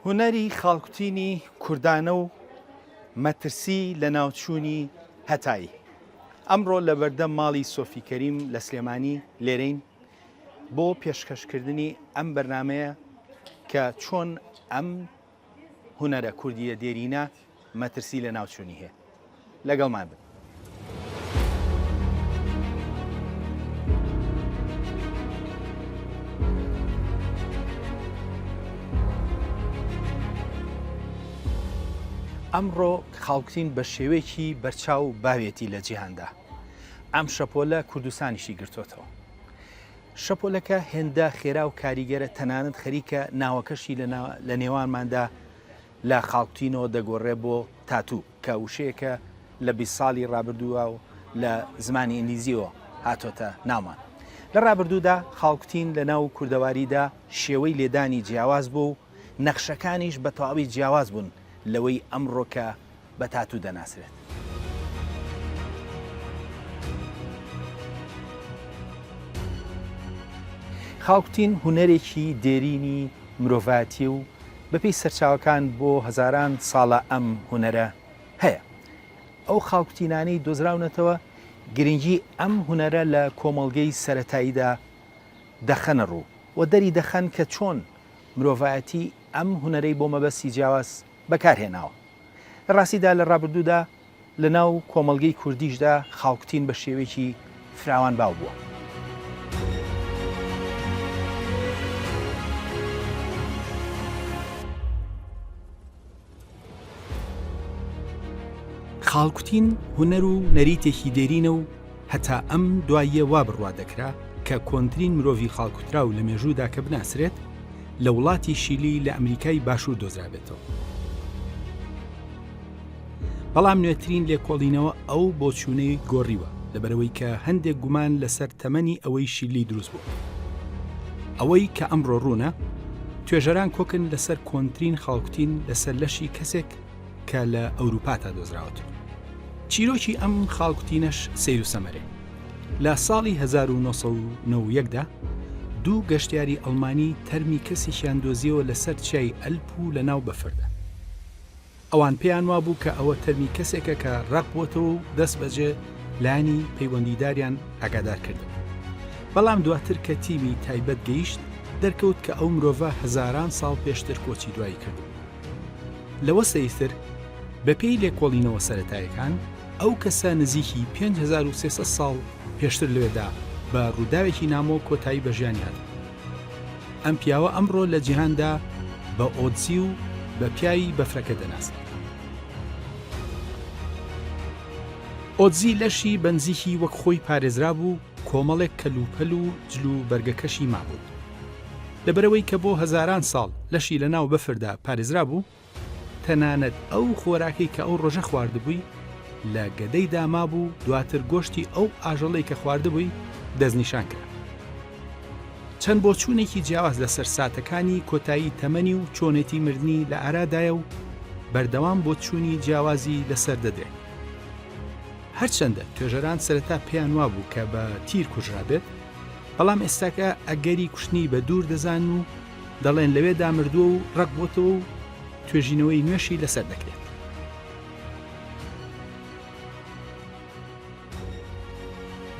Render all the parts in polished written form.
هونەری خاڵکوتینی کوردانە و مەترسی لەناوچوونی هەتایی. ئەمڕۆ لەبەردەم ماڵی سۆفی کەریم لە سلێمانی لێرەین بۆ پێشکەشکردنی ئەم بەرنامەیە کە چۆن ئەم هونەرە کوردییە دێرینە مەترسی لەناوچوونی هەیە. لەگەڵمان بن. ئەمڕۆ خاڵکتین بە شێوەیەکی بەرچاو باوێتی لە جیهاندا. ئەم شەپۆلە کوردستانیشی گرتۆتەوە. شەپۆلەکە هێندە خێرا و کاریگەرە تەنانەت خەریکە ناوەکەشی لە نێوانماندا لە خاڵکتینەوە دەگۆڕێ بۆ تاتوو کە وشەیەکە لە 20 ساڵی ڕابردووە و لە زمانی ئینگلیزیەوە هاتۆتە ناومان. لە ڕابردوودا خاڵکوتین لە ناو کوردەواریدا شێوەی لێدانی جیاواز بوو و نەخشەکانیش بە تەواوی جیاواز بوون لەوەی ئەمڕۆ کە بە تاتوو دەناسرێت. خاڵکوتین هونەرێکی دێرینی مرۆڤایەتیە و بەپێی سەرچاوەکان بۆ هەزاران ساڵە ئەم هونەرە هەیە. ئەو خاڵکوتینانەی دۆزراونەتەوە گرنگی ئەم هونەرە لە کۆمەڵگەی سەرەتاییدا دەخەنە ڕوو و دەری دەخەن کە چۆن مرۆڤایەتی ئەم هونەرەی بۆ مەبەستی جیاواز بەکارهێناوە. لە ڕاستیدا لە ڕابردوودا لە ناو کۆمەڵگەی کوردیشدا خاڵکوتین بە شێوەیەکی فراوان باو بووە. خاڵکوتین هونەر و نەریتێکی دێرینە و هەتا ئەم دواییە وا بڕوا دەکرا کە کۆنترین مرۆڤی خاڵکوتراو لە مێژوودا کە بناسرێت لە وڵاتی شیلی لە ئەمریکای باشوور دۆزرابێتەوە. بەڵام نوێترین لێکۆڵینەوە ئەو بۆچوونەی گۆڕیوە لەبەرەوەی کە هەندێک گومان لەسەر تەمەنی ئەوەی شیلی دروست بوو. ئەوەی کە ئەمڕۆ ڕوونە، توێژەران کۆکن لەسەر کۆنترین خاڵکوتین لەسەر لەشی کەسێک کە لە ئەوروپاتا دۆزراوەتەوە. چیرۆکی ئەم خاڵکوتینەش سەیر و سەمەرەیە. لە ساڵی 1991 دا دوو گەشتیاری ئەڵمانی تەرمی کەسێکیان دۆزیەوە لەسەر چیای ئەلپ و لەناو بەفردا. ئەوان پێیان وابوو کە ئەوە تەرمی کەسێکە کە ڕەق بووەتەوە و دەست بەجێ لایەنی پەیوەندیداریان ئاگادار کردەوە. بەڵام دواتر کە تیمی تایبەت گەیشت، دەرکەوت کە ئەو مرۆڤە هەزاران ساڵ پێشتر کۆچی دوایی کردبوو. لەوە سەیرتر، بەپێی لێکۆڵینەوە سەرەتایەکان، ئەو کەسە نزیکی 5300 ساڵ پێشتر لەوێدا بە ڕووداوێکی نامۆ کۆتایی بە ژیانی هاتبوو. ئەم پیاوە ئەمڕۆ لە جیهاندا بە ئۆتزی و بە پیاوی بەفرەکە دەناسرێت. ئۆتزی لەشی بەنزیکی وەک خۆی پارێزرابوو، کۆمەڵێک کەلوپەل و جل و بەرگەکەشی مابوون. لەبەرئەوەی کە بۆ هەزاران ساڵ لەشی لەناو بەفردا پارێزرابوو، تەنانەت ئەو خۆراکەی کە ئەو ڕۆژە خواردبووی لە گەدەیدا مابوو، دواتر گۆشتی ئەو ئاژەڵەی کە خواردبووی دەستنیشان کرا. چەند بۆچوونێکی جیاواز لەسەر ساتەکانی کۆتایی تەمەنی و چۆنێتی مردنی لە ئارادایە و بەردەوام بۆچوونی جیاوازی لەسەر دەدرێت. هەرچەندە توێژەران سەرەتا پێیان وابوو کە بە تیر کوژرابێت، بەڵام ئێستاکە ئەگەری کوشتنی بە دوور دەزانن و دەڵێن لەوێدا مردووە و ڕەق بۆتەوە و توێژینەوەی نوێشی لەسەر دەکرێت.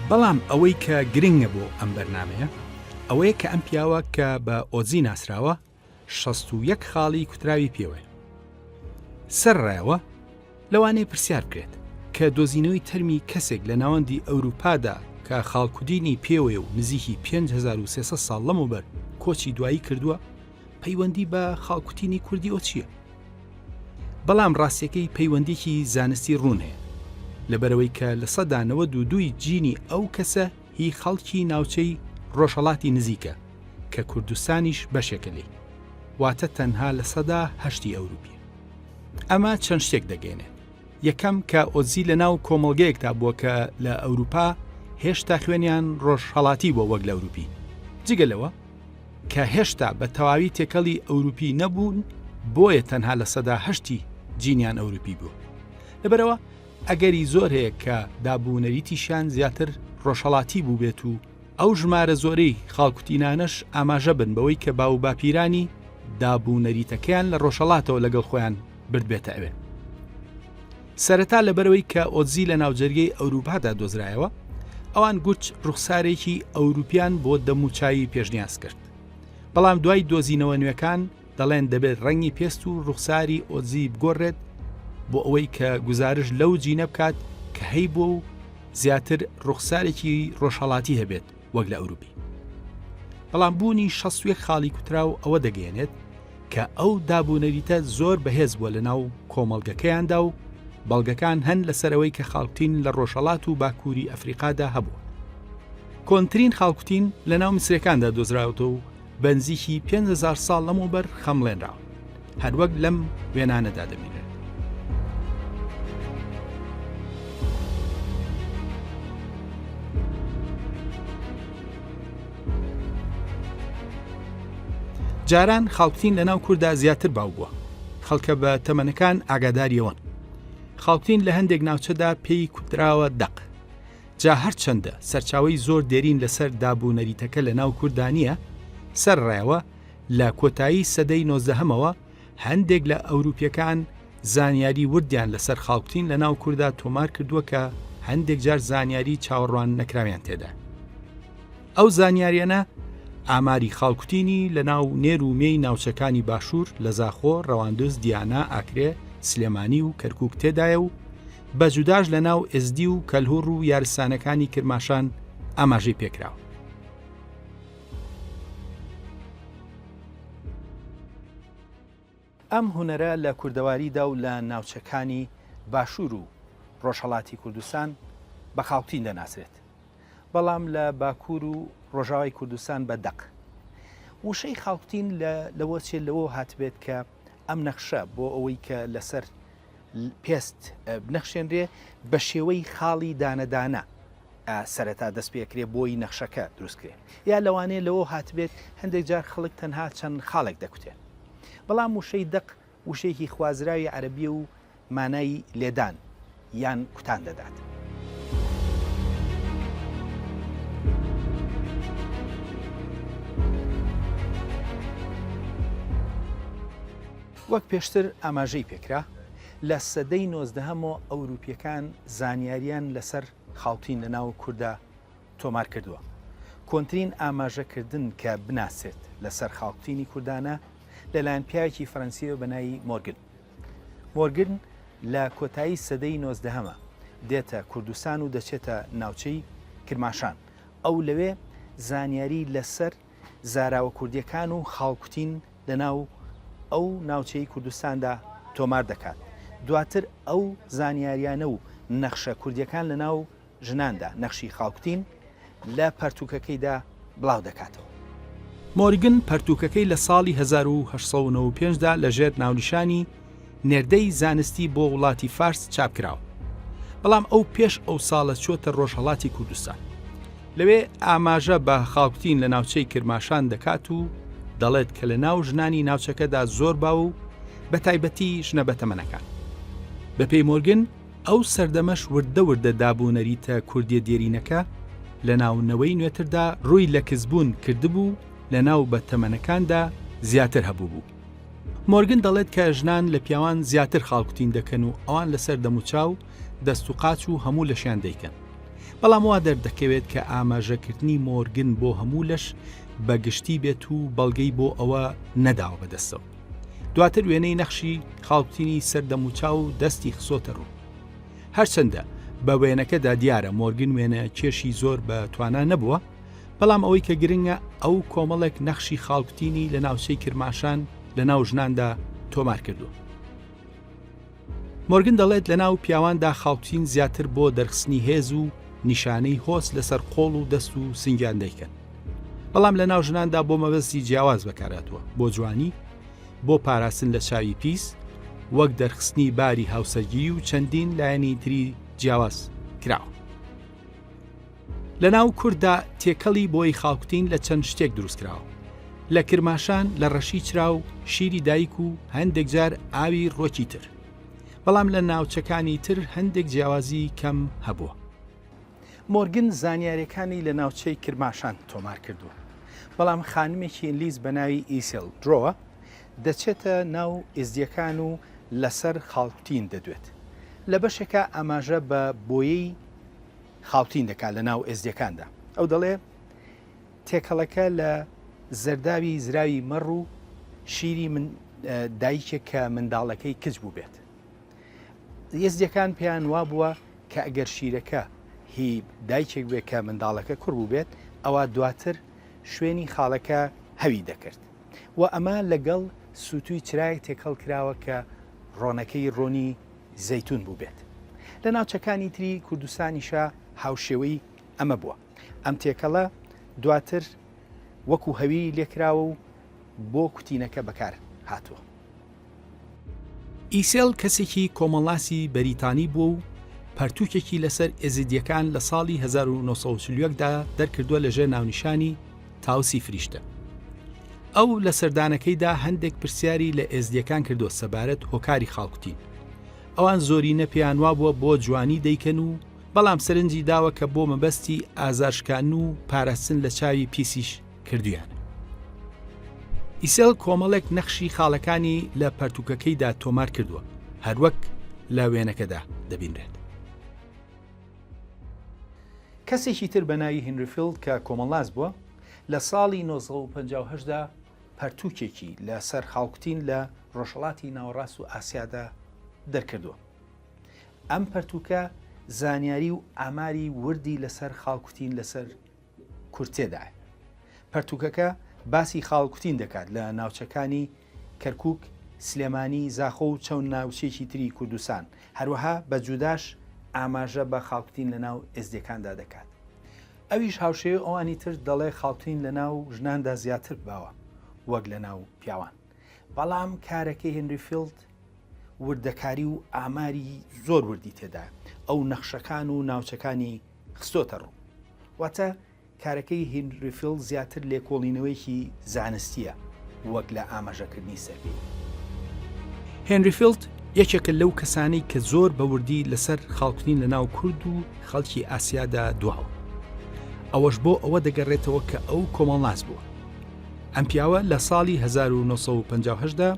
بەڵام ئەوەی کە گرنگە بۆ ئەم بەرنمەیە ئەوەیە کە ئەم پیاوە کە بە ئۆزی ناسراوە 61 خاڵی کوتراوی پێوەیە سەر ڕایەوە لەوانەیە پرسیار بکرێت کە دۆزینەوەی تەرمی کەسێک لە ناوەندی ئەوروپادا کە خاڵکودینی پێوەیە و نزیکی 5300 ساڵ لەمەوبەر کۆچی دوایی کردووە پەیوەندی بە خاڵکوتینی کوردیەوە چییە؟ بەڵام ڕاستیەکەی پەیوەندیکی زانستی ڕوون هەیە لەبەرەوەی کە لە سەدا 92 جینی ئەو کەسە هی خەڵکی ناوچەی ڕۆژهەڵاتی نزیکە کە کوردستانیش بەشێکە لێی واتە تەنها لە سەدا هەشتی ئەوروپیە. ئەمە چەند شتێک دەگەێنێت یەکەم کە ئۆزی لە ناو کۆمەڵگەیەکدا بووە کە لە ئەوروپا هێشتا خوێنیان ڕۆژهەڵاتی بووە وەک لە ئەوروپی جگە لەوە کە هێشتا بە تەواوی تێکەڵی ئەوروپی نەبوون بۆیە تەنها لە سەدا هەشتی جینیان ئەوروپی بوو لەبەرەوە ئەگەری زۆر هەیە کە دابوونەریتیشیان زیاتر ڕۆژهەڵاتی بووبێت و ئەو ژمارە زۆرەی خاڵکوتینانەش ئاماژە بن بەوەی کە باووباپیرانی. داب و نەریتەکەیان لە ڕۆژهەڵاتەوە لەگەڵ خۆیان بردبێتە ئەوێ. سەرەتا لەبەرئەوەی کە ئۆتزی لە ناوجەرگەی ئەوروپادا دۆزرایەوە، ئەوان گورچ ڕوخسارێکی ئەوروپیان بۆ دەموچاوی پێشنیاز کرد. بەڵام دوای دۆزینەوە نوێکان دەڵێن دەبێت ڕەنگی پێست و ڕوخساری ئۆتزی بگۆڕێت بۆ ئەوەی کە گوزارش لەو جینە بکات کە هەیبووە و زیاتر ڕوخسارێکی ڕۆژهەڵاتی هەبێت وەک لە ئەوروپی. بەڵام بوونی 61 خاڵی کوتراو ئەوە دەگەیەنێت کە ئەو دابونەریتە زۆر بەهێز بووە لەناو کۆمەڵگەکەیاندا و بەڵگەکان هەن لەسەر ئەوەی کە خاڵکوتین لە ڕۆژهەڵات و باکووری ئەفریقادا هەبووە. کۆنترین خاڵکوتین لەناو میسرەکاندا دۆزراوەتەوە و بەنزیکی 5000 ساڵ لەمەوبەر خەمڵێنراوە، هەروەک لەم وێنانەدا دەبینرێت. جاران خاڵکتین لەناو کوردا زیاتر باو بووە، خەڵکە بە تەمەنەکان ئاگاداری ئەوەن. خاڵکتین لە هەندێک ناوچەدا پێی کوتراوە دەق. جا هەرچەندە سەرچاوەی زۆر دێرین لەسەر داب و نەریتەکە لەناو کوردا نییە، سەرەڕایەوە لە کۆتایی سەدەی نۆزدەهەمەوە هەندێک لە ئەوروپییەکان زانیاری وردیان لەسەر خاڵکتین لەناو کوردا تۆمار کردووە کە هەندێک جار زانیاری چاوەڕوان نەکراویان تێدایە. ئەو زانیاریانە ئاماری خاڵکوتینی لە ناو نێر و مێی ناوچەکانی باشوور لە زاخۆ، ڕەواندز، دیانا، ئاکرێ، سلێمانی و کەرکووک تێدایە و بە جوداش لە ناو ئێزدی و کەلهوڕ و یارسانەکانی کرماشان ئاماژەی پێکراوە. ئەم هونەرە لە کوردەواریدا و لە ناوچەکانی باشوور و ڕۆژهەڵاتی کوردستان بە خاڵکوتین دەناسرێت، بەڵام لە باکوور و ڕۆژاوای کوردستان بە دەق. وشەی خاڵکوتین لە لەوە چێ لەوە هاتبێت کە ئەم نەخشە بۆ ئەوەی کە لەسەر پێست بنەخشێنرێ بە شێوەی خاڵی دانەدانە سەرەتا دەست پێکرێ بۆی نەخشەکە دروست کرێ یا لەوانەیە لەوە هاتبێت هەندێک جار خەڵک تەنها چەند خاڵێک دەکوتێ بەڵام وشەی دەق وشەیەکی خوازراوی عەرەبیە و مانای لێدان یان کوتان دەدات. وەک پێشتر ئاماژەی پێکرا، لە سەدەی نۆزدەهەمەوە ئەوروپییەکان زانیارییان لەسەر خاڵتین لە ناو کوردا تۆمار کردووە. کۆنترین ئاماژەکردن کە بناسرێت لەسەر خاڵکوتینی کوردانە لەلایەن پیاوێکی فەرەنسییەوە بە ناوی مۆرگن. مۆرگن لە کۆتایی سەدەی نۆزدەهەمە دێتە کوردستان و دەچێتە ناوچەی کرماشان. ئەو لەوێ زانیاری لەسەر زاراوە کوردییەکان و خاڵکوتین لەناو ئەو ناوچەی کوردستاندا تۆمار دەکات. دواتر ئەو زانیاریانە و نەخشە کوردییەکان لەناو ژناندا نەخشی خاڵکوتین لە پەرتووکەکەیدا بڵاو دەکاتەوە. مۆرگن پەرتووکەکەی لە ساڵی 1895 دا لە ژێر ناونیشانی نێردەی زانستی بۆ وڵاتی فارس چاپ کراوە. بەڵام ئەو پێش ئەو ساڵە چووەتە ڕۆژهەڵاتی کوردستان. لەوێ ئاماژە بە خاڵکوتین لە ناوچەی کرماشان دەکات و دەڵێت کە لە ناو ژنانی ناوچەکەدا زۆر باوە و بە تایبەتی ژنە بەتەمەنەکان. بەپێی مۆرگن، ئەو سەردەمەش وردە وردە داب و نەریتە کوردیە دێرینەکە لە ناو نەوەی نوێتردا ڕووی لە کزبوون کردبوو و لە ناو بە تەمەنەکاندا زیاتر هەبووبوو. مۆرگن دەڵێت کە ژنان لە پیاوان زیاتر خاڵکوتین دەکەن و ئەوان لەسەر دەموچاو، دەست و قاچ و هەموو لەشیان دەیکەن. بەڵام وا دەردەکەوێت کە ئاماژەکردنی مۆرگن بۆ هەموو لەش بە گشتی بێت و بەڵگەی بۆ ئەوە نەداوە بەدەستەوە. دواتر وێنەی نەخشی خاڵکوتینی سەر دەموچاو و دەستی خسۆتە ڕوو. هەرچەندە بە وێنەکەدا دیارە مۆرگن وێنە کێشی زۆر بە توانا نەبووە، بەڵام ئەوەی کە گرنگە ئەو کۆمەڵێک نەخشی خاڵکوتینی لە ناوچەی کرماشان لە ناو ژناندا تۆمار کردووە. مۆرگن دەڵێت لە ناو پیاواندا خاڵکوتین زیاتر بۆ دەرخستنی هێز و نیشانەی هۆز لەسەر قۆڵ و دەست و سنگیان دەیکەن. بەڵام لە ناو ژناندا بۆ مەبەستی جیاواز بەکارهاتووە، بۆ جوانی، بۆ پاراستن لە چاوی پیس، وەک دەرخستنی باری هاوسەرگیری و چەندین لایەنی تری جیاواز کراوە. لە ناو کورددا تێکەڵی بۆی خاڵکوتین لە چەند شتێک دروست کراوە. لە کرماشان لە ڕەشی چرا و شیری دایک و هەندێک جار ئاوی ڕوەکی تر. بەڵام لە ناوچەکانی تر هەندێک جیاوازی کەم هەبووە. مۆرگن زانیاریەکانی لە ناوچەی کرماشان تۆمار کردووە، بەڵام خانمێکی ئینگلیز بە ناوی ئیسێل درۆوە. دەچێتە ناو ئێزدییەکان و لەسەر خاڵکوتین دەدوێت. لە بەشێکا ئاماژە بە بۆیەی خاڵکوتین دەکات لە ناو ئێزدییەکاندا. ئەو دەڵێ، تێکەڵەکە لە زەرداوی زراوی مەڕ و شیری من دایکێک کە منداڵەکەی کچ بووبێت. ئێزدییەکان پێیان وابووە کە ئەگەر شیرەکە هی دایکێک بێت کە منداڵەکە کوڕ بووبێت، ئەوا دواتر شوێنی خاڵەکە هەوی دەکرد و ئەمە لەگەڵ سووتووی چرایەک تێکەڵ کراوە کە ڕۆنەکەی ڕۆنی زەیتوون بووبێت. لە ناوچەکانی تری کوردستانیشا هاوشێوەی ئەمە بووە. ئەم تێکەڵە دواتر وەکو هەویری لێکراوە و بۆ کوتینەکە بەکار هاتووە. ئیسێل کەسێکی کۆمەڵناسی بەریتانی بووە و پەرتووکێکی لەسەر ئێزیدییەکان لە ساڵی 1941 دا دەرکردووە لەژێر ناونیشانی تاوسی فریشتە. ئەو لە سەردانەکەیدا هەندێک پرسیاری لە ئێزدییەکان کردووە سەبارەت هۆکاری خاڵکوتین. ئەوان زۆرینە پێیان وابووە بۆ جوانی دەیکەن و بەڵام سەرنجی داوە کە بۆ مەبەستی ئازارشکاندن و پاراستن لە چاوی پیسیش کردویانە. ئیسێل کۆمەڵێک نەخشی خاڵەکانی لە پەرتووکەکەیدا تۆمار کردووە، هەروەک لە وێنەکەدا دەبینرێت. کەسێکی تر بە ناوی هینری فیڵد کە کۆمەڵناس بووە، لە ساڵی 1958 دا پەرتووکێکی لە سەر خاڵکوتین لە ڕۆژهەڵاتی ناوەڕاست و ئاسیادا دەرکردووە. ئەم پەرتووکە زانیاری و ئاماری وردی لەسەر خاڵکوتین لەسەر کورد تێدایە. پەرتووکەکە باسی خاڵکوتین دەکات لە ناوچەکانی کەرکووک، سلێمانی، زاخۆ و چەند ناوچەیەکی تری کوردستان، هەروەها بە جوداش ئاماژە بە خاڵکوتین لەناو ئێزدییەکاندا دەکات. ئەویش هاوشێوەی ئەوانی تر دەڵێ خاڵکوتین لەناو ژناندا زیاتر باوە وەک لەناو پیاوان. بەڵام کارەکەی هێنری فیڵد وردەکاری و ئاماری زۆر وردی تێدایە. ئەو نەخشەکان و ناوچەکانی خستۆتە ڕوو. واتە کارەکەی هینری فیڵد زیاتر لێکۆڵینەوەیەکی زانستییە وەک لە ئاماژەکردنی سەرپێیی. هێنری فیڵد یەکێکە لەو کەسانەی کە زۆر بە وردی لەسەر خاڵکوتین لە ناو کورد و خەڵکی ئاسیادا دواوە. ئەوەش بۆ ئەوە دەگەڕێتەوە کە ئەو کۆمەڵناس بووە. ئەم پیاوە لە ساڵی 1958 دا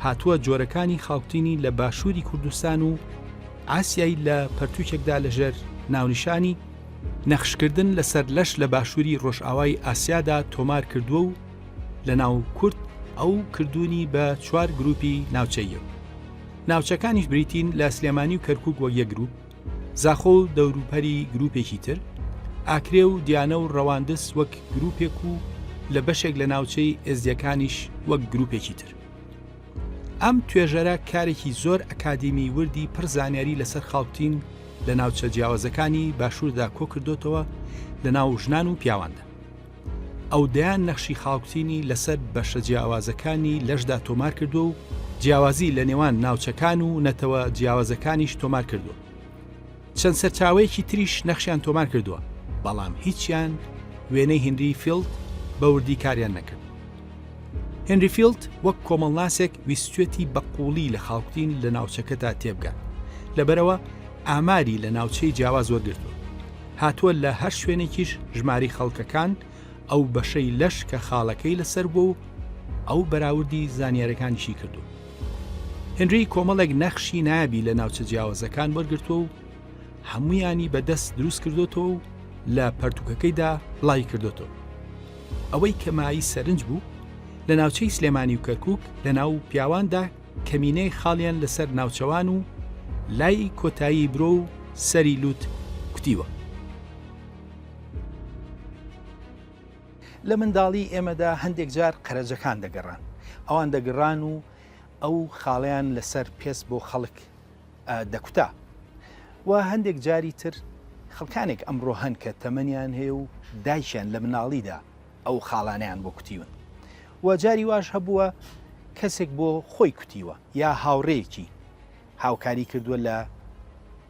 هاتووە جۆرەکانی خاڵکوتینی لە باشووری کوردستان و ئاسیای لە پەرتووکێکدا لەژێر ناونیشانی نەخشکردن لەسەر لەش لە باشووری ڕۆژئاوای ئاسیادا تۆمار کردووە و لە ناو کورد ئەو کردوونی بە چوار گروپی ناوچەییەوە. ناوچەکانیش بریتین لە سلێمانی و کەرکووک وەک یەک گروپ، زاخۆ و دەوروپەری گروپێکی تر، ئاکرێ و دیانە و ڕەواندز وەک گروپێک و لە بەشێک لە ناوچەی ئێزدیەکانیش وەک گروپێکی تر. ئەم توێژەرە کارێکی زۆر ئەکادیمی وردی پڕ زانیاری لەسەر خاڵکوتین لە ناوچە جیاوازەکانی باشووردا کۆکردۆتەوە لە ناو ژنان و پیاواندا. ئەو دەیان نەخشی خاڵکوتینی لەسەر بەشە جیاوازەکانی لەشدا تۆمار کردووە و جیاوازی لە نێوان ناوچەکان و نەتەوە جیاوازەکانیش تۆمار کردووە. چەند سەرچاوەیەکی تریش نەخشیان تۆمار کردووە، بەڵام هیچیان وێنەی هنری فیڵد بە وردی کاریان نەکرد. هنری فیڵد وەک کۆمەڵناسێک ویستوێتی بە قووڵی لە خاڵکوتین لە ناوچەکەدا تێبگات، لەبەرئەوە ئاماری لە ناوچەی جیاواز وەرگرتووە. هاتووە لە هەر شوێنێکیش ژمارەی خەڵکەکان، ئەو بەشەی لەش کە خاڵەکەی لەسەر بووە و ئەو بەراوردی زانیارەکانیشی کردووە. هنری کۆمەڵێک نەخشی نایابی لە ناوچە جیاوازەکان وەرگرتووە و هەموویانی بە دەست دروست کردۆتەوە و لە پەرتوکەکەیدا بڵاوی کردۆتەوە. ئەوەی کە مایەی سەرنج بوو، لە ناوچەی سلێمانی و کەرکووک لە ناو پیاواندا کەمینەی خاڵیان لەسەر ناوچەوان و لای کۆتایی برۆ و سەری لووت کوتیوە. لە منداڵی ئێمەدا هەندێک جار قەرەجەکان دەگەڕان. ئەوان دەگڕان و ئەو خاڵەیان لەسەر پێست بۆ خەڵک دەکوتا. و هەندێک جاری تر خەڵکانێک ئەمڕۆ هەن کە تەمەنیان هەیە و دایکیان لە مناڵیدا ئەو خاڵانەیان بۆ کوتیون. و جاری واش هەبووە کەسێک بۆ خۆی کوتیوە یا هاوڕێیەکی هاوکاری کردووە لە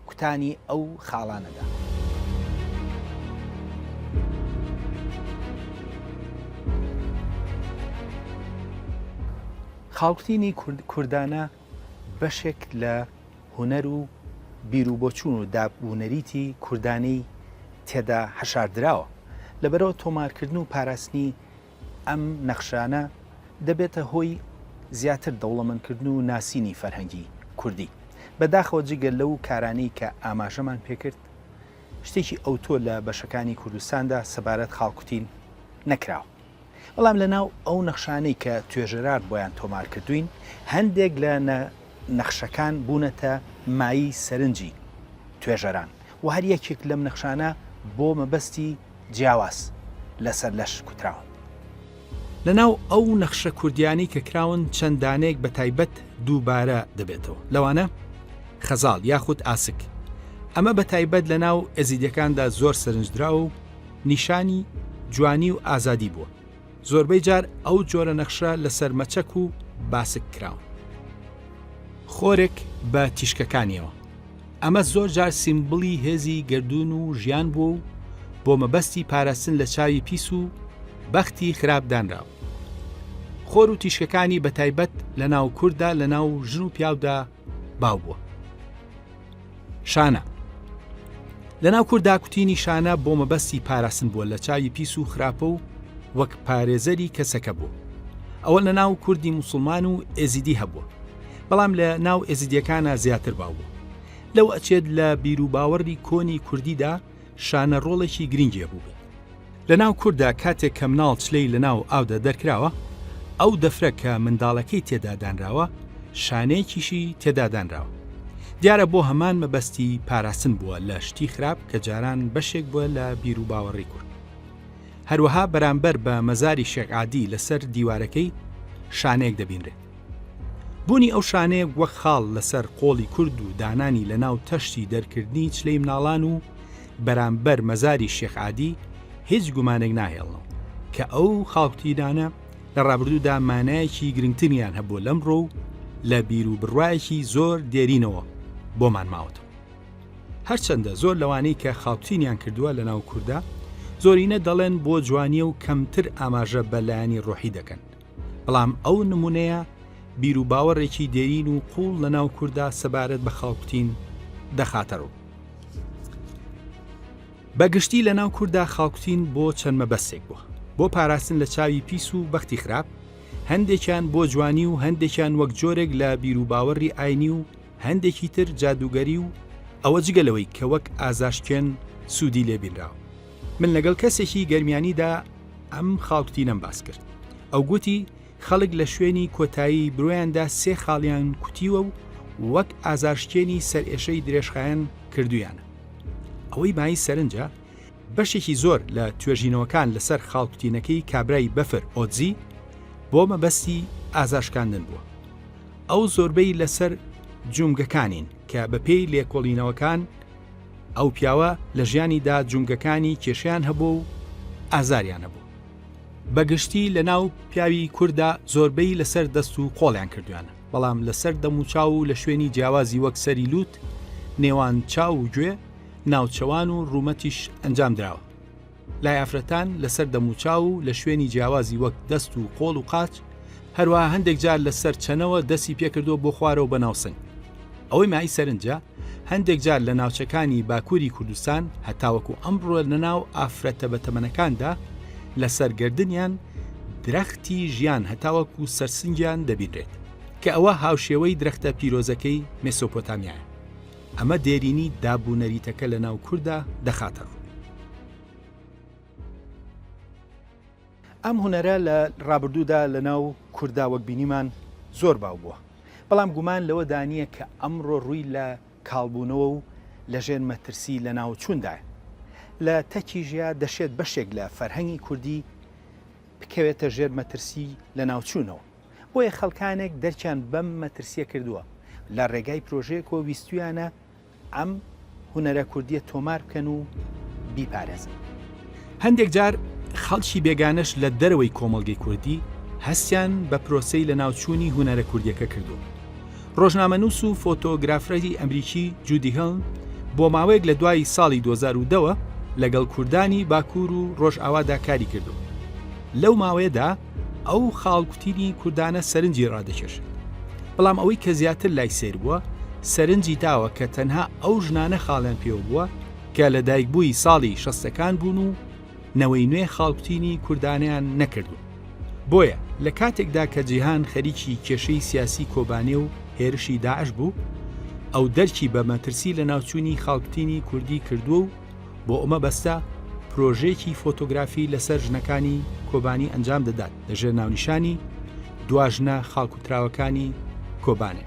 کوتانی ئەو خاڵانەدا. خاڵکوتینی کوردانە بەشێک لە هونەر و بیروبۆچوون و داب ونەریتی کوردانەی تێدا حەشاردراوە، لەبەرئەوە تۆمارکردن و پاراستنی ئەم نەخشانە دەبێتە هۆی. زیاتر دەوڵەمەندکردن و ناسینی فەرهەنگی کوردی. بەداخەوە جگە لەو کارانەی کە ئاماژەمان پێکرد، شتێکی ئەوتۆ لە بەشەکانی کوردستاندا سەبارەت خاڵکوتین نەکراوە. بەڵام لە ناو ئەو نەخشانەی کە توێژەران بۆیان تۆمار کردووین، هەندێک لە نەخشەکان بوونەتە مایەی سەرنجی توێژەران و هەر یەکێک لەم نەخشانە بۆ مەبەستی جیاواز لەسەر لەش کوتراون. لە ناو ئەو نەخشە کوردیانەی کە کراون چەند دانەیەک بە تایبەت دووبارە دەبێتەوە لەوانە، خەزاڵ یاخود ئاسک، ئەمە بە تایبەت لە ناو ئێزیدیەکاندا زۆر سەرنجدراوە و نیشانی جوانی و ئازادی بووە، زۆربەی جار ئەو جۆرە نەخشە لەسەر مەچەک و باسک کراون. خۆرێک بە تیشکەکانیەوە، ئەمە زۆر جار سیمبڵی هێزی گەردوون و ژیان بووە و بۆ مەبەستی پاراستن لە چاوی پیس و بەختی خراپ دانراوە. خۆر و تیشکەکانی بە تایبەت لە ناو کورددا لە ناو ژن و پیاودا باو بووە. شانە لە ناو کورددا کوتینی شانە بۆ مەبەستی پاراستن بووە لە چاوی پیس و خراپە و وەک پارێزەری کەسەکە بوو. ئەوە لە ناو کوردی موسڵمان و ئێزیدی هەبووە. بەڵام لە ناو ئێزیدیەکانا زیاتر باو بوو. لەوە ئەچێت لە بیروباوەڕی کۆنی کوردیدا شانە ڕۆڵێکی گرینگی هەبووبێت. لە ناو کورددا کاتێک کە مناڵ چلەی لە ناو ئاودا دەرکراوە، ئەو دەفرە کە منداڵەکەی تێدا دانراوە، شانەیەکیشی تێدا دانراوە. دیارە بۆ هەمان مەبەستی پاراستن بووە لە شتی خراپ کە جاران بەشێک بووە لە بیروباوەڕی کورد. هەروەها بەرامبەر بە مەزاری شێخ عادی لەسەر دیوارەکەی شانەیەک دەبینرێت. بوونی ئەو شانەیە وەک خاڵ لەسەر قۆڵی کورد و دانانی لەناو تەشتی دەرکردنی چلەی مناڵان و بەرامبەر مەزاری شێخ عادی هیچ گومانێک ناهێڵنەوە کە ئەو خاڵکوتینانە لە ڕابردوودا مانایەکی گرنگتریان هەبووە لەمڕۆ و لە بیر و بڕوایەکی زۆر دێرینەوە بۆمان ماوەتەوە. هەرچەندە زۆر لەوانەی کە خاڵکوتینیان کردووە لەناو کوردا زۆرینە دەڵێن بۆ جوانیە و کەمتر ئاماژە بە لایەنی ڕۆحی دەکەن، بەڵام ئەو نمونەیە بیروباوەڕێکی دێرین و قوڵ لە ناو کوردا سەبارەت بە خاڵکوتین دەخاتە ڕوو. بە گشتی لە ناو کوردا خاڵکوتین بۆ چەند مەبەستێک بووە، بۆ پاراستن لە چاوی پیس و بەختی خراپ، هەندێکیان بۆ جوانی و هەندێکیان وەک جۆرێک لە بیروباوەڕی ئاینی و هەندێکی تر جادووگەری و ئەوە جگە لەوەی کە وەک ئازارشکێن سوودی لێ بینراوە. من لەگەڵ کەسێکی گەرمیانیدا ئەم خاڵکوتینەم باس کرد. ئەو گوتی خەڵک لە شوێنی کۆتایی برۆیاندا سێ خاڵیان کوتیوە و وەک ئازارشکێنی سەرئێشەی درێژخایەن کردوویانە. ئەوەی مایەی سەرنجە، بەشێکی زۆر لە توێژینەوەکان لەسەر خاڵکوتینەکەی کابرای بەفر ئۆتزی بۆ مەبەستی ئازارشکاندن بووە. ئەو زۆربەی لەسەر جومگەکانین کە بەپێی لێکۆڵینەوەکان ئەو پیاوە لە ژیانیدا جومگەکانی کێشەیان هەبوو و ئازاریان هەبوو. بە گشتی لە ناو پیاوی کورددا زۆربەی لەسەر دەست و قۆڵیان کردویانە، بەڵام لەسەر دەم و چاو و لە شوێنی جیاوازی وەک سەری لووت، نێوان چاو و گوێ، ناوچەوان و ڕوومەتیش ئەنجام دراوە. لای ئافرەتان لەسەر دەموچاو و لە شوێنی جیاوازی وەک دەست و قۆڵ و قاچ، هەروەها هەندێک جار لەسەر چەنەوە دەستی پێکردووە بۆ خوارەوە بە ناو سنگ. ئەوەی مایەی سەرنجە هەندێک جار لە ناوچەکانی باکووری کوردستان هەتاوەکو ئەمڕۆ لەناو ئافرەتە بەتەمەنەکاندا لەسەر گەردنیان درەختی ژیان هەتاوەکو سەرسنگیان دەبینرێت کە ئەوە هاوشێوەی درەختە پیرۆزەکەی مێسۆپۆتامیایە. ئەمە دێرینی داب و نەریتەکە لە ناو کوردا دەخاتە ڕوو. ئەم هونەرە لە ڕابردوودا لە ناو کوردا وەک بینیمان زۆر باو بووە، بەڵام گومان لەوەدا نییە کە ئەمڕۆ ڕووی لە کاڵبوونەوە و لە ژێر مەترسی لەناوچووندایە. لە تەکیشیا دەشێت بەشێک لە فەرهەنگی کوردی بکەوێتە ژێر مەترسی لەناوچوونەوە. بۆیە خەڵکانێک دەرکیان بەم مەترسییە کردووە، لە ڕێگای پرۆژەیەکەوە ویستوویانە ئەم هونەرە کوردییە تۆمار بکەن و بیپارێزن. هەندێک جار خەڵکی بێگانەش لە دەرەوەی کۆمەڵگەی کوردی هەستیان بە پرۆسەی لەناوچوونی هونەرە کوردییەکە کردووە. ڕۆژنامەنووس و فۆتۆگرافەری ئەمریکی جودی هێڵن بۆ ماوەیەک لە دوای ساڵی 2010 وە لەگەڵ کوردانی باکوور و ڕۆژئاوادا کاری کردووە. لەو ماوەیەدا ئەو خاڵکوتینی کوردانە سەرنجی ڕادەکێشێت. بەڵام ئەوەی کە زیاتر لای سەیر بووە، سەرنجی داوە کە تەنها ئەو ژنانە خاڵیان پێوە بووە کە لەدایکبووی ساڵی شەستەکان بوون و نەوەی نوێ خاڵکوتینی کوردانەیان نەکردووە. بۆیە لە کاتێکدا کە جیهان خەریکی کێشەی سیاسی کۆبانێ و هێرشی داعش بوو، ئەو دەرکی بە مەترسی لەناوچوونی خاڵکوتینی کوردی کردووە و بۆ ئەو مەبەستە پرۆژەیەکی فۆتۆگرافی لەسەر ژنەکانی کۆبانی ئەنجام دەدات لەژێر ناونیشانی دوا ژنە خاڵکوتراوەکانی کۆبانێ.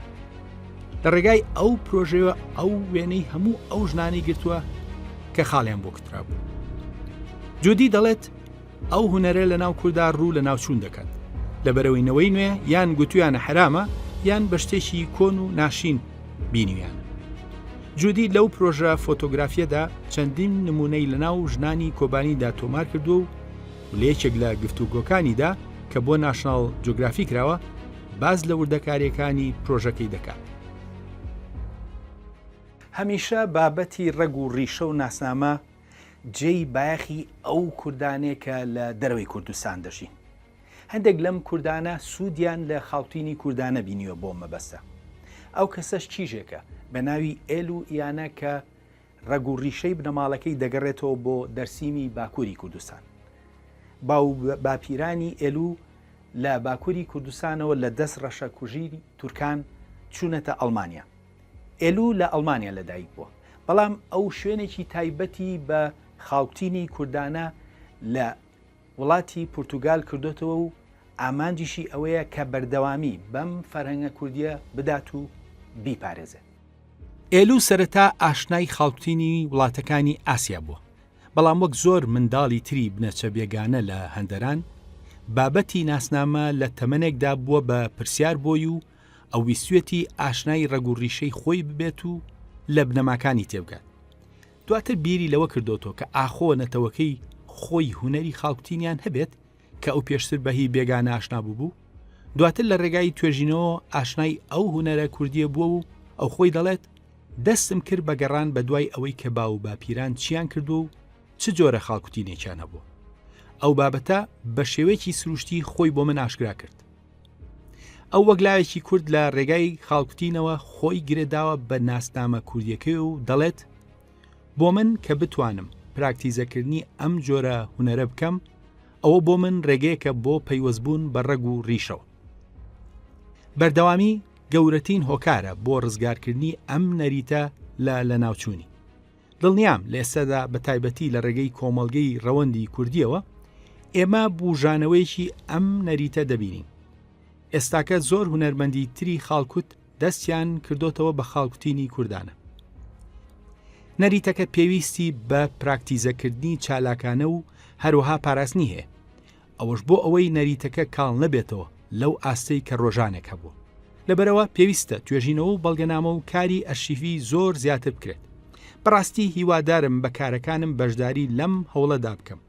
لە ڕێگای ئەو پرۆژەیەوە ئەو وێنەی هەموو ئەو ژنانەی گرتووە کە خاڵیان بۆ کوترابوو. جودی دەڵێت ئەو هونەرە لە ناو کوردا ڕوو لە ناوچوون دەکات. لەبەرئەوەی نەوەی نوێ یان گوتویانە حەرامە یان بە شتێکی کۆن و ناشرین بینیویانە. جودی لەو پرۆژە فۆتۆگرافیەدا چەندین نمونەی لە ناو ژنانی کۆبانیدا تۆمار کردووە و لە یەکێک لە گفتوگۆکانیدا کە بۆ ناشناڵ جۆگرافی کراوە باس لە وردەکاریەکانی پرۆژەکەی دەکات. هەمیشە بابەتی ڕەگ و ڕیشە و ناسنامە جێی بایەخی ئەو کوردانەیە کە لە دەرەوەی کوردستان دەژین. هەندێک لەم کوردانە سوودیان لە خاوتینی کوردانە بینیوە بۆ مەبەستە. ئەو کەسەش کیژێکە بە ناوی ئێل و ئیانە کە ڕەگ و ڕیشەی بنەماڵەکەی دەگەڕێتەوە بۆ دەرسیمی باکووری کوردستان. باو باپیرانی ئێلو لە باکووری کوردستانەوە لە دەست ڕەشەکوژی تورکان چوونەتە ئەڵمانیا. ئێلو لە ئەڵمانیا لەدایک بووە، بەڵام ئەو شوێنێکی تایبەتی بە خاڵتینی کوردانە لە وڵاتی پورتوگال کردۆتەوە و ئامانجیشی ئەوەیە کە بەردەوامی بەم فەرهەنگە کوردییە بدات و بیپارێزێت. ئێلو سەرەتا ئاشنای خاڵتینی وڵاتەکانی ئاسیا بووە، بەڵام وەک زۆر منداڵی تری بنەچە بێگانە لە هەندەران، بابەتی ناسنامە لە تەمەنێکدا بووە بە پرسیار بۆی و ئەو ویستویەتی ئاشنای ڕەگ و ڕیشەی خۆی ببێت و لە بنەماکانی تێبگات. دواتر بیری لەوە کردۆتەوە کە ئاخۆ نەتەوەکەی خۆی هونەری خاڵکوتینیان هەبێت کە ئەو پێشتر بە هی بێگانە ئاشنا بووبوو. دواتر لە ڕێگای توێژینەوە ئاشنای ئەو هونەرە کوردییە بووە و ئەو خۆی دەڵێت، دەستم کرد بە گەڕان بە دوای ئەوەی کە باو و باپیران چیان کردووە و چ جۆرە خاڵکوتینێکیان هەبووە. ئەو بابەتە بە شێوەیەکی سروشتی خۆی بۆ من ئاشکرا کرد. ئەو وەک لاوێکی کورد لە ڕێگای خاڵکوتینەوە خۆی گرێداوە بە ناسنامە کوردیەکەی و دەڵێت بۆ من کە بتوانم پراکتیزەکردنی ئەم جۆرە هونەرە بکەم ئەوە بۆ من ڕێگەیەکە بۆ پەیوەستبوون بە ڕەگ و ڕیشەوە. بەردەوامی گەورەترین هۆکارە بۆ ڕزگارکردنی ئەم نەریتە لە لەناوچوونی. دڵنیام لە ئێستادا بە تایبەتی لە ڕێگەی کۆمەڵگەی ڕەوەندی کوردیەوە ئێمە بوژانەوەیەکی ئەم نەریتە دەبینین. ئێستاکە زۆر هونەرمەندی تری خاڵکوت دەستیان کردۆتەوە بە خاڵکوتینی کوردانە. نەریتەکە پێویستی بە پراکتیزەکردنی چالاکانە و هەروەها پاراستنی هەیە. ئەوەش بۆ ئەوەی نەریتەکە کاڵ نەبێتەوە لەو ئاستەی کە ڕۆژانێک هەبووە. لەبەرئەوە پێویستە توێژینەوە و بەڵگەنامە و کاری ئەرشیفی زۆر زیاتر بکرێت. بەڕاستی هیوادارم بە کارەکانم بەشداری لەم هەوڵەدا بکەم.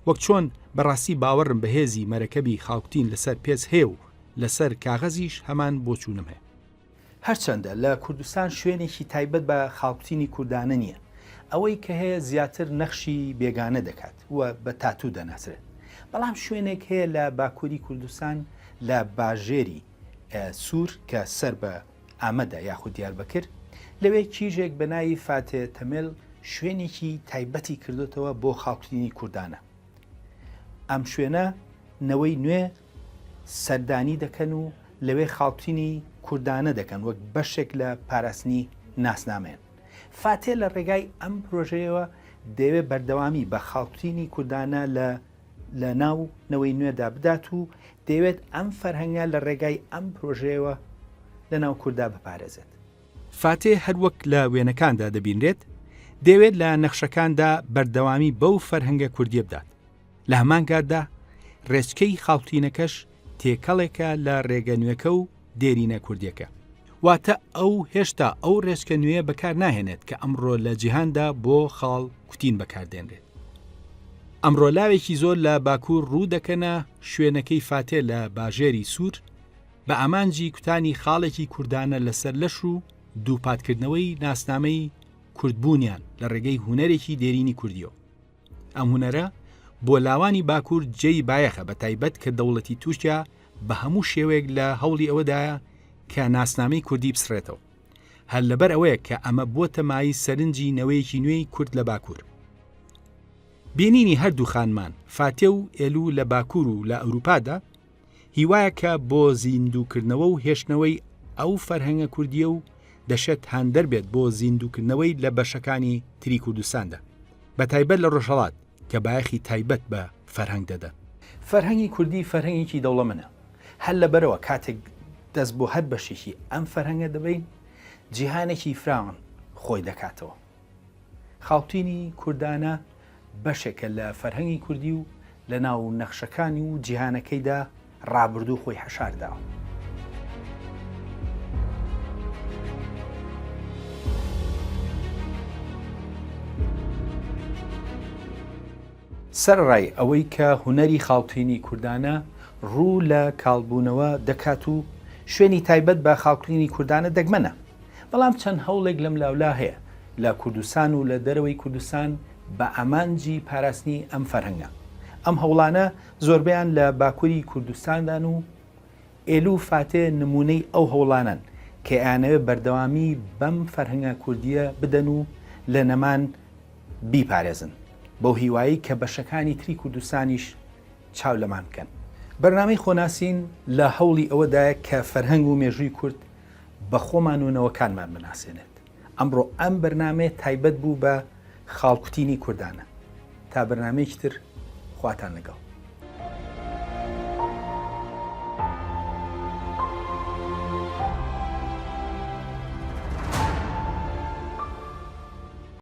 وەک چۆن بەڕاستی باوەڕم بە هێزی مەرەکەبی خاڵکوتین لەسەر پێست هەیە و لەسەر کاغەزیش هەمان بۆچوونم هەیە. هەرچەندە لە کوردستان شوێنێکی تایبەت بە خاڵکوتینی کوردانە نییە، ئەوەی کە هەیە زیاتر نەخشی بێگانە دەکات و بە تاتوو دەناسرێت، بەڵام شوێنێک هەیە لە باکووری کوردستان لە باژێری سوور کە سەر بە ئامەدە یاخود دیاربەکر، لەوێ کیژێک بە ناوی فاتێ تەمێل شوێنێکی تایبەتی کردۆتەوە بۆ خاڵکوتینی کوردانە. ئەم شوێنە نەوەی نوێ سەردانی دەکەن و لەوێ خاڵتینی کوردانە دەکەن وەک بەشێک لە پاراستنی ناسنامەیان. فاتێ لە ڕێگای ئەم پرۆژەیەوە دەیەوێت بەردەوامی بە خاڵتینی کوردانە لە لە ناو نەوەی نوێدا بدات و دەیەوێت ئەم فەرهەنگە لە ڕێگای ئەم پرۆژەیەوە لە ناو کوردا بپارێزێت. فاتێ هەر وەک لە وێنەکاندا دەبینرێت، دەیەوێت لە نەخشەکاندا بەردەوامی بەو فەرهەنگە کوردییە بدات. لە هەمان کاتدا ڕێچکەی خاڵتینەکەش تێکەڵێکە لە ڕێگە نوێکە و دێرینە کوردیەکە. واتە ئەو هێشتا ئەو ڕێچکە نوێیە بەکار ناهێنێت کە ئەمڕۆ لە جیهاندا بۆ خاڵ کوتین بەکار دێنرێت. ئەمڕۆ لاوێکی زۆر لە باکوور ڕوو دەکەنە شوێنەکەی فاتێ لە باژێری سوور بە ئامانجی کوتانی خاڵێکی کوردانە لەسەر لەش و دووپاتکردنەوەی ناسنامەی کوردبوونیان لە ڕێگەی هونەرێکی دێرینی کوردیەوە. ئەم هونەرە بۆ لاوانی باکوور جێی بایەخە بە تایبەت کە دەوڵەتی تورکیا بە هەموو شێوەیەک لە هەوڵی ئەوەدایە کە ناسنامەی کوردی بسڕێتەوە. هەر لەبەر ئەوەیە کە ئەمە بۆتە مایەی سەرنجی نەوەیەکی نوێی کورد لە باکوور. بینینی هەردوو خانمان فاتێ و ئێلو لە باکوور و لە ئەوروپادا. هیوایەکە بۆ زیندووکردنەوە و هێشتنەوەی ئەو فەرهەنگە کوردییە و دەشێت هاندەر بێت بۆ زیندووکردنەوەی لە بەشەکانی تری کوردستاندا، بەتایبەت لە ڕۆژهەڵات کە بایەخی تایبەت بە فەرهەنگ دەدەن. فەرهەنگی کوردی فەرهەنگێکی دەوڵەمەنە، هەر لەبەرئەوە کاتێک دەست بۆ هەر بەشێکی ئەم فەرهەنگە دەبەین، جیهانێکی فراوان خۆی دەکاتەوە. خاڵتینی کوردانە بەشێکە لە فەرهەنگی کوردی و لە ناو نەخشەکانی و جیهانەکەیدا ڕابردوو خۆی حەشار داوە. سەرەڕای ئەوەی کە هونەری خاڵتینی کوردانە ڕوو لە کاڵبوونەوە دەکات و شوێنی تایبەت بە خاڵتینی کوردانە دەگمەنە، بەڵام چەند هەوڵێک لەملاولا هەیە لە کوردستان و لە دەرەوەی کوردستان بە ئامانجی پاراستنی ئەم فەرهەنگە. ئەم هەوڵانە زۆربەیان لە باکوری کوردستاندان و ئێلو فاتێ نموونەی ئەو هەوڵانەن کە ئەیانەوێ بەردەوامی بەم فەرهەنگە کوردییە بدەن و لە نەمان بیپارێزن، بەو هیوایەی کە بەشەکانی تری کوردستانیش چاو لەمان بکەن. بەرنامەی خۆناسین لە هەوڵی ئەوەدایە کە فەرهەنگ و مێژووی کورد بە خۆمان و نەوەکانمان بناسێنێت. ئەمڕۆ ئەم بەرنامەیە تایبەت بوو بە خاڵکوتینی کوردانە. تا بەرنامەیەکی تر خواتان لەگەڵ.